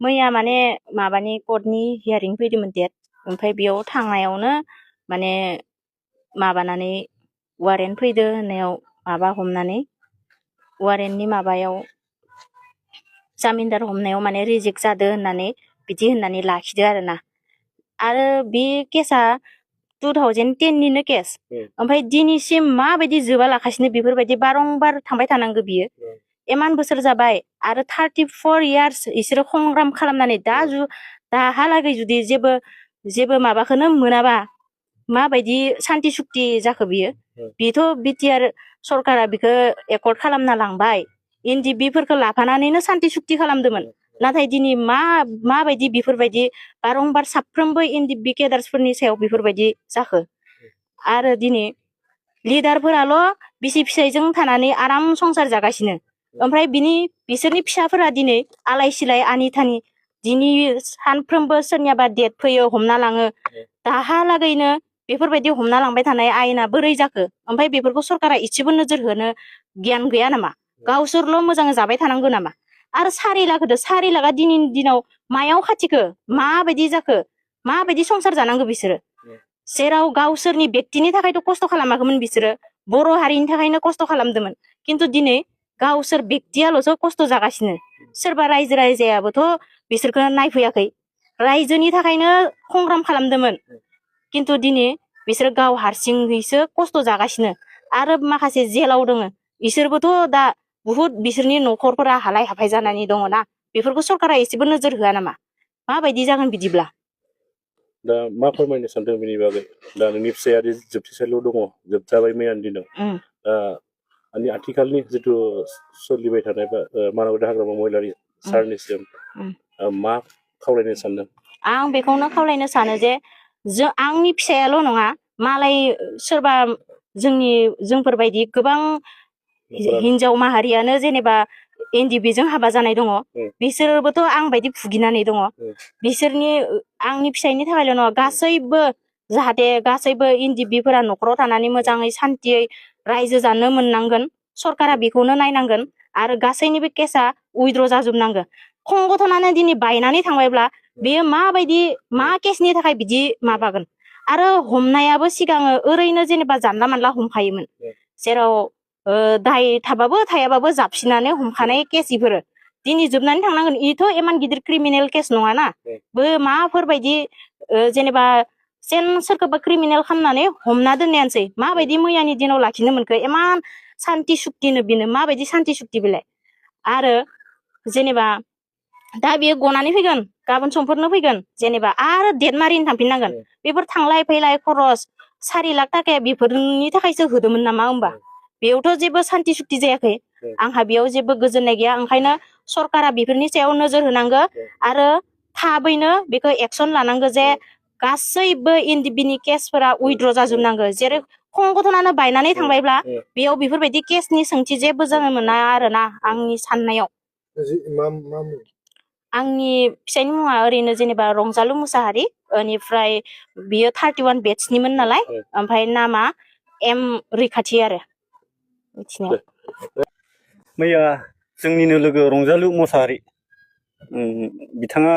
मैया माने माबानि कर्टनि हियारिं फैदोंमोन डेट ओमफ्राय बेयाव थांनायावनो माने माबानानै वारेन्ट फैदो होननायाव माबा हमनानै वारेन्टनि माबायाव जामिनदार हमनायाव माने रिजेक्ट जादो होननानै बिदि होननानै लाखिदो आरोना आरो बे केसा 2010 निनो केस ओमफ्राय दिनैसिम माबायदि जोबा लाखासिनो बेफोरबायदि बारंबार थांबाय थानांगौ बियो इमान बोसोर जाबाय आरो 34 इयार्स इसोरो संग्राम खालामनानै दाहालागै जुदि जेबो माबाखौनो मोनाबा माबायदि सान्ति सुक्ति जाखो बियो बेथ' बिटिआर सरकारा बिखौ एकर्ड खालामना लांबाय एनडिबिफोरखौ लाफानानैनो सान्ति सुक्ति खालामदोंमोन नाथाय दिनै माबायदि बेफोरबायदि बारंबार साफ्रोमबो एनडिबि केडार्सफोरनि सायाव बेफोरबायदि जाखो आरो दिनै लिडारफोराल' बिसि फिसायजों थानानै आराम संसार जागासिनो ओमफ्राय बिसोरनि फिसाफोरा दिनै आलाय सिलाय आनि थानि दिनै सानफ्रोमबो सोरनियाबा डेट फैयो हमना लाङो दाहालागैनो बेफोरबायदि हमना लांबाय थानाय आयेना बोरै जाखो ओमफ्राय बेफोरखौ सरकारा इसेबो नोजोर होनो गियान गैया नामा गावसोरल' मोजां जाबाय थानांगौ नामा आरो 4 लाख होदो 4 लाखा दिनैनि दिनाव मायाव खाथिखो माबायदि जाखो माबायदि संसार जानांगौ बिसोरो जेराव गावसोरनि व्यक्तिनि थाखायथ' खस्थ' खालामाखैमोन बिसोरो बर' हारिनि थाखायनो खस्थ' खालामदोंमोन खिन्थु दिनै गावसोर व्यक्तियाल'सो खस्थ' जागासिनो सोरबा रायजो राजायाबोथ' बिसोरखौ नायफैयाखै रायजोनि थाखायनो संग्राम खालामदोंमोन खिन्थु दिनै बिसोर गाव हारसिङैसो खस्थ' जागासिनो आरो माखासे जेलाव दङ बिसोरबोथ' दा बुहुद बिसोरनि न'खरफोरा हालाय हाफाय जानानै दङना बेफोरखौ सरकारा एसेबो नोजोर होआ नामा माबायदि जागोन बिदिब्ला दा मा फोरमायनो सानदों बेनि बागै दा नोंनि फिसायारि जोबथेसालियाव दङ जोबजाबाय मैयानि दिनाव आथिखालनि जिथु सोलिबाय थानाय मानबादा हाग्रामा महिलारि सारनिसिम मा खावलायनो सानदों आं बेखौनो खावलायनो सानो जे आंनि फिसायाल' नङा मालाय सोरबा जोंफोरबायदि गोबां हिनजाव माहारियानो जेनेबा एनडिबिजों हाबा जानाय दङ बिसोरबोथ' आं बायदि भुगिनानै दङ बिसोरनि आंनि फिसायनि थाखायल' नङा गासैबो जाहाथे गासैबो एनडिबिफोरा न'खराव थानानै मोजाङै सान्तियै रायजो जानो मोननांगोन सरकारा बेखौनो नायनांगोन आरो गासैनिबो केसा उइद्र' जाजोबनांगोन संगठनानो दिनै बायनानै थांबायब्ला बेयो माबायदि मा केसनि थाखाय बिदि माबागोन आरो हमनायाबो सिगाङो ओरैनो जेनेबा जानला मानला हमखायोमोन जेराव दाय थाबाबो थायाबाबो जाबसिनानै हमखानाय केस इफोरो दिनै जोबनानै थांनांगोन इथ' इमान गिदिर क्रिमिनेल केस नङाना माफोरबायदि जेनेबा सोरखौबा क्रिमिनेल खालामनानै हमना दोननायानोसै माबायदि मैयानि दिनाव लाखिनो मोनखो इमान सान्ति सुक्तिनो बिनो माबायदि सान्ति सुक्ति बेलाय आरो जेनेबा दा बेयो गनानै फैगोन गाबोन समफोरनो फैगोन जेनेबा आरो डेट मारिनो थांफिननांगोन बेफोर थांलाय फैलाय खरस 4 लाख थाखाया बेफोरनि थाखायसो होदोंमोन नामा होमबा बेयावथ' जेबो सान्ति सुक्ति जायाखै आंहा बेयाव जेबो गोजोननाय गैया ओंखायनो सरकारा बेफोरनि सायाव नोजोर होनांगौ आरो थाबैनो बेखौ एक्सन लानांगौ जे गासैबो एनडिबिनि केसफोरा उइद्र' जाजोबनांगौ जेरै संगठनानो बायनानै थांबायब्ला बेयाव बेफोरबायदि केसनि सोंथि जेबो जानो मोना आरोना आंनि साननायाव आंनि फिसायनि मुङा ओरैनो जेनेबा रंजालु मुसाहारि बेनिफ्राय बियो 31 बेट्सनिमोन नालाय ओमफ्राय नामा एम रैखाथि आरो मिथिनायाव मैया जोंनिनो लोगो रंजालु मुसाहारि बिथाङा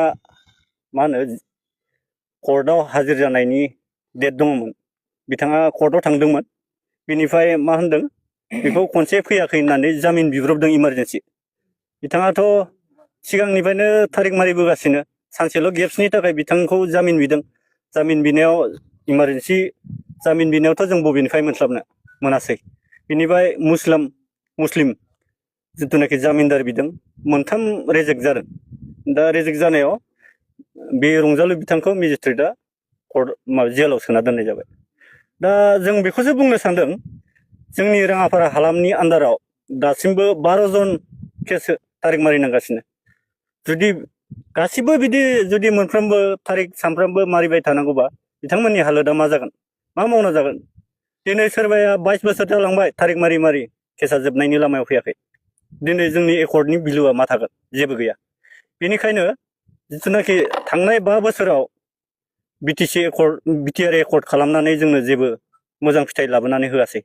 मा होनो कर्टआव हाजिर जानायनि डेट दङमोन बिथाङा कर्टआव थांदोंमोन बिनिफ्राय मा होनदों बेखौ खनसे फैयाखै होननानै जामिन बिब्रबदों इमारजेन्सि बिथाङाथ' सिगांनिफ्रायनो थारिख मारिबोगासिनो सानसेल' गेप्सनि थाखाय बिथांखौ जामिन बिदों जामिन बिनायाव इमारजेन्सि जामिन बिनायावथ' जों बबेनिफ्राय मोनासै बिनिफ्राय मुस्लिम जिथुनाखि जामिनदार बिदों मोनथाम रेजेक्ट जादों दा रेजेक्ट जानायाव बे रंजालु बिथांखौ मेजिस्ट्रेटआ जेलाव सोना दोननाय जाबाय दा जों बेखौसो बुंनो सानदों जोंनि राङापारा हालामनि आन्दाराव दासिमबो 12 जन केस थारिख मारिनांगासिनो जुदि गासिबो बिदि जुदि मोनफ्रोमबो थारिख सानफ्रोमबो मारिबाय थानांगौबा बिथांमोननि हालोदा मा जागोन मा मावना जागोन दिनै सोरबाया 22 बोसोर जालांबाय थारिख मारि केसा जोबनायनि लामायाव फैयाखै दिनै जोंनि एकर्डनि बिलुआ मा थागोन जेबो गैया बेनिखायनो जिथुनाखि थांनाय 5 बोसोराव बिटिआर एकर्ड खालामनानै जोंनो जेबो मोजां फिथाइ लाबोनानै होआसै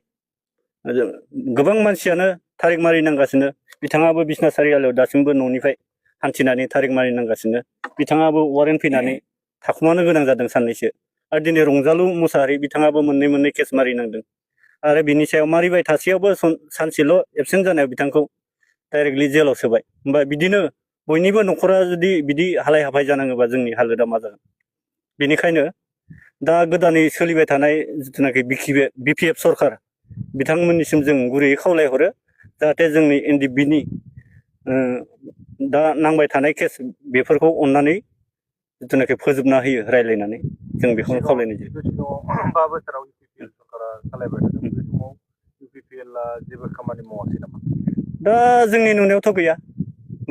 गोबां मानसियानो थारिख मारिनांगासिनो बिथाङाबो बिसना सारियालियाव दासिमबो न'निफ्राय हान्थिनानै थारिख मारिनांगासिनो बिथाङाबो वारेन्ट फैनानै थाखुमानो गोनां जादों साननैसो आरो दिनै रंजालु मुसाहारि बिथाङाबो मोननै केस मारिनांदों आरो बिनि सायाव मारिबाय थासेयावबो सानसेल' एबसेन्ट जानायाव बिथांखौ डाइरेक्टलि जेलाव सोबाय होमबा बिदिनो बयनिबो न'खरा जुदि बिदि हालाय हाफाय जानाङोबा जोंनि हालोदा मा जागोन बेनिखायनो दा गोदानै सोलिबाय थानाय जिथुनाखि बिपिएफ सरखार बिथांमोननिसिम जों गुरैयै खावलायहरो जाहाथे जोंनि एनडिएफबिनि दा नांबाय थानाय केस बेफोरखौ अननानै जिथुनाखि फोजोबना होयो रायज्लायनानै जों बेखौनो खावलायनाय जायो। 5 बोसोराव इउपिपिएल सरकारा सालायबाय थादों बे समाव इउपिपिएलआ जेबो खामानि मावासै नामा? दा जोंनि नुनायावथ' गैया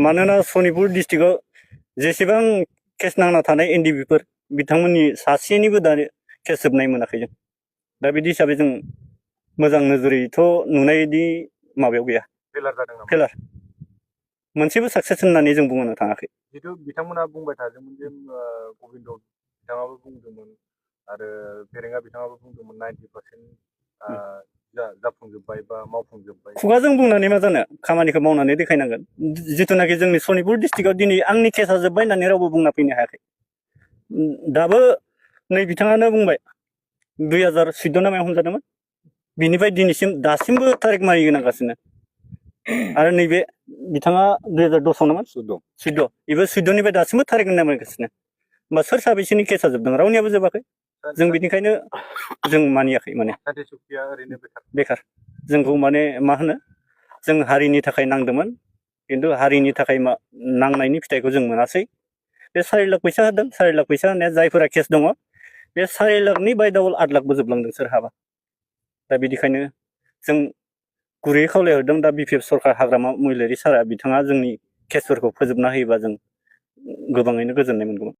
मानोना सनितपुर डिस्ट्रिक्टआव जेसेबां केस नांना थानाय एनडिएफबिफोर बिथांमोननि सासेनिबो दा केस जोबनाय मोनाखै जों दा बिदि हिसाबै जों मोजां नोजोरैथ' नुनायदि माबायाव गैया फेलार जादों नामा? फेलार मोनसेबो साक्सेस होननानै जों बुंनो थाङाखै। जिथु बिथांमोना बुंबाय थादोंमोन जे गबिन्द बिथाङाबो बुंदोंमोन आरो फेरेंगा बिथाङाबो बुंदोंमोन 90% जाफुंजोब्बाय बा मावफुंजोब्बाय। खुगाजों बुंनानै मा जानो खामानिखौ मावनानै देखायनांगोन जिथुनाखि जोंनि सनितपुर डिस्ट्रिक्टआव दिनै आंनि केसा जोब्बाय होननानै रावबो बुंना फैनो हायाखै दाबो नै बिथाङानो बुंबाय 2014 ना मायाव हमजादोंमोन बिनिफ्राय दिनैसिम दासिमबो थारिख मारिनांगासिनो आरो नैबे बिथाङा 2010 नामा 14 बेबो 14निफ्राय दासिमबो थारिख नामारिगासिनो होमबा सोर साबेसेनि केसा जोबदों रावनियाबो जोबाखै जों बिनिखायनो जों मानियाखै माने ओरैनो बेखार जोंखौ माने मा होनो जों हारिनि थाखाय नांदोंमोन खिन्थु हारिनि थाखाय नांनायनि फिथाइखौ जों मोनासै बे 4 लाख फैसा होदों 4 लाख फैसा होनाया जायफोरा केस दङ बे 4 लाखनि बाय डाबल 8 लाखबो जोबलांदों सोरहाबा दा बिदिखायनो जों गुरैयै खावलायहरदों दा बिपिएफ सरकार हाग्रामा महिलारि सारा बिथाङा जोंनि केसफोरखौ फोजोबना होयोबा जों गोबाङैनो गोजोननाय मोनगौमोन।